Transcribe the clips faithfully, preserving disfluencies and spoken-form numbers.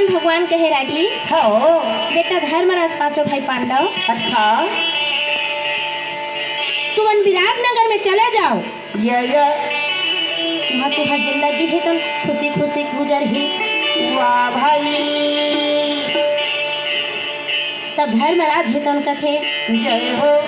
भगवान कहे रागी, हाँ। बेटा धर्मराज, पांचों भाई पांडव, अच्छा। तुमन विराटनगर में चले जाव। या, या। वहाँ तुहार जिंदगी हे तो खुशी खुशी गुजरही। वाह भाई। तब धर्मराज हे तो कथे, जय हो।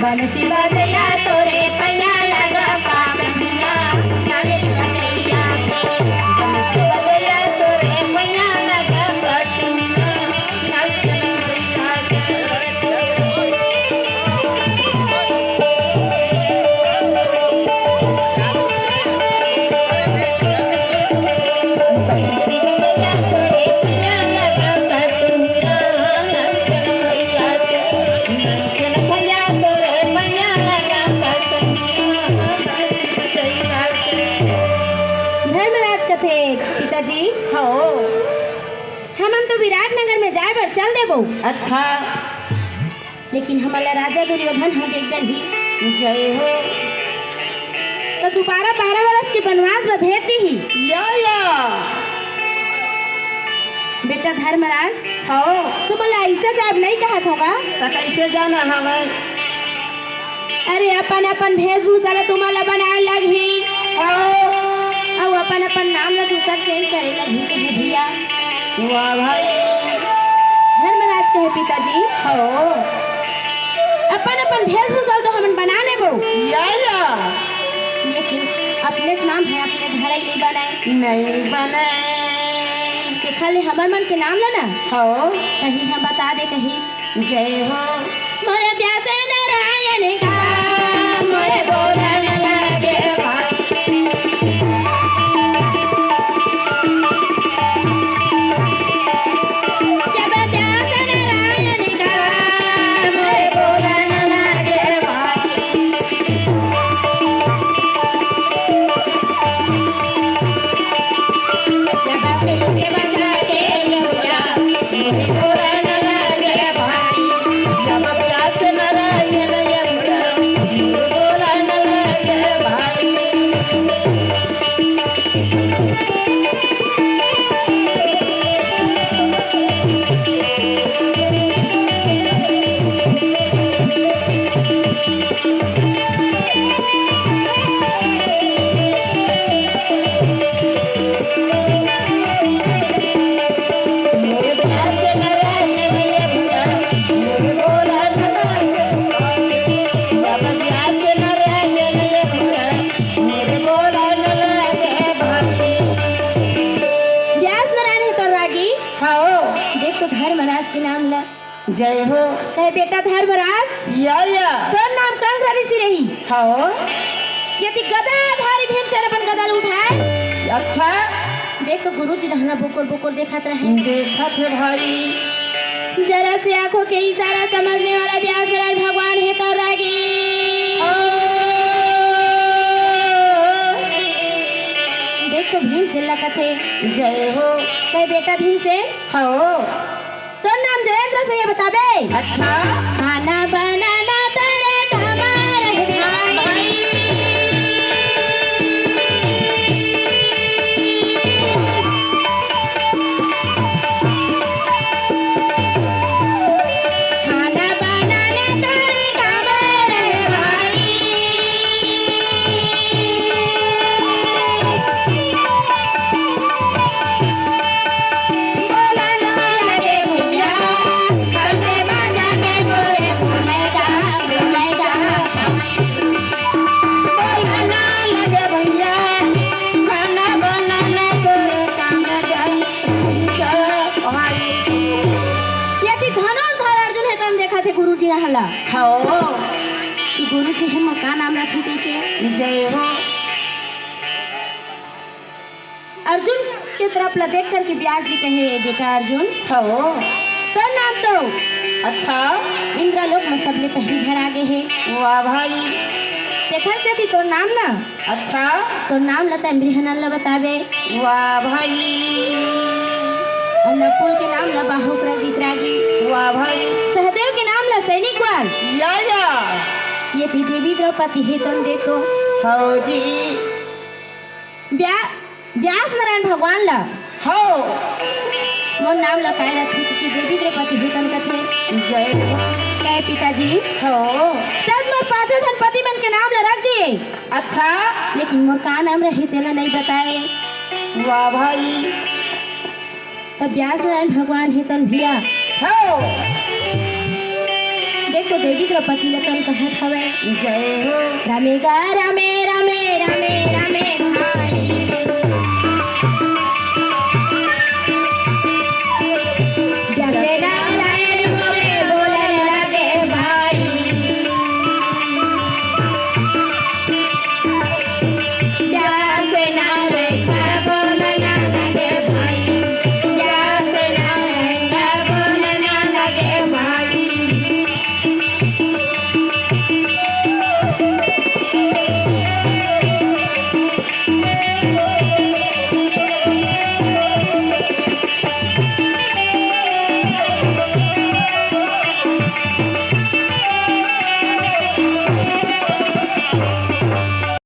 बंसी बजइया तोरे पैया लगा पावनिया, नारियल बजइया के। बंसी बजइया तोरे पैया लगा पावनिया, नारियल बजइया के। धर्मराज कथे, पिताजी, हो। हमन तो विराटनगर में जाए बर चल देबो। अच्छा। लेकिन हमन ला राजा दुर्योधन ह देख डरही। जय हो। तो दोबारा बारह बरस के बनवास में भेज दीही। या, या। बेटा धर्मराज, हाँ। तुमन ला अइसे जाब नहीं कहत हों का? त कइसे जाना हवय? अरे, अपन अपन वेशभूषा ला तुमन ला बनाए लगही। हाँ। अउ अपन अपन नाम ला दूसर change करे लगही के बुधिया। वाह भाई। धर्मराज कहे, पिताजी, हाँ। अपन अपन वेशभूषा तो हमन बना लेबो। या, या। लेकिन अपने से नाम हे, अपने धरई नहीं बनाए। नहीं बनाए। तेखर ले हमर मन के नाम ला ना। हाँ। कहीं हम बता दे कहीं। जय हो। मोरे व्यास नारायण का, मोरे बोलन लागे भाई। जब व्यास नारायण का, मोरे बोलन लागे भाई। व्यास नारायण हे तोर रागी। हाँ। देख तो धर्मराज के नाम ला। जय हो। हे बेटा धर्मराज। या, या। तोर नाम कंस ऋषि रही। हाँ। यदि गदाधारी भीमसेन अपन गदा ल उठाए। अच्छा। देख तो गुरुजी रहना बोकर बोकर देखत रहे। देखत हे भाई। जरा से आंखों के इशारा समझने वाला व्यासराज भगवान हे तोर रागी। हाँ। देख तो भीमसेन ला कथे। जय हो। कहे बेटा भीमसेन। हाँ। तोर नाम जयेंद्र से ये बताबे। अच्छा। खाना बनाना तेरे काम रहे भाई। खाना बनाना तेरे काम रहे भाई। ला। हव। कि गुरु जी हे मोर का नाम रखही कहिके। जय हो। अर्जुन के तरफ ला देख करके व्यास जी कहे, "बेटा अर्जुन, हव। तोर नाम तो अच्छा। इंद्रलोक में सबले पहिली धरा गे हे। वाह भाई। तेखर सेती तोर नाम ना अच्छा। तोर नाम ला तैं मृहनल ला बताबे। वाह भाई। अउ नकुल के नाम ला बाहुक रगित रागी। वाह भाई। सहदेव के नाम ला सैनिक वाल। या, या। ये ती देवी द्रौपदी हे तोन देखो। हव जी। व्या-, व्यास नारायण भगवान ला। हव। मोर नाम ला काय रखही कि देवी द्रौपदी हे तोन कथे। जय हो। कहे पिताजी। हव। तब मोर पांचों झन पति मन के नाम ला रख दिए। अच्छा। लेकिन मोर का नाम रही तेला नहीं बताए। वाह भाई। तब व्यास नारायण भगवान हे तोन भैया। हव। देखो देवी द्रौपदी ला तोन कहत हवे। जय हो। रामे गा रामे, रामे, रामे, रामे,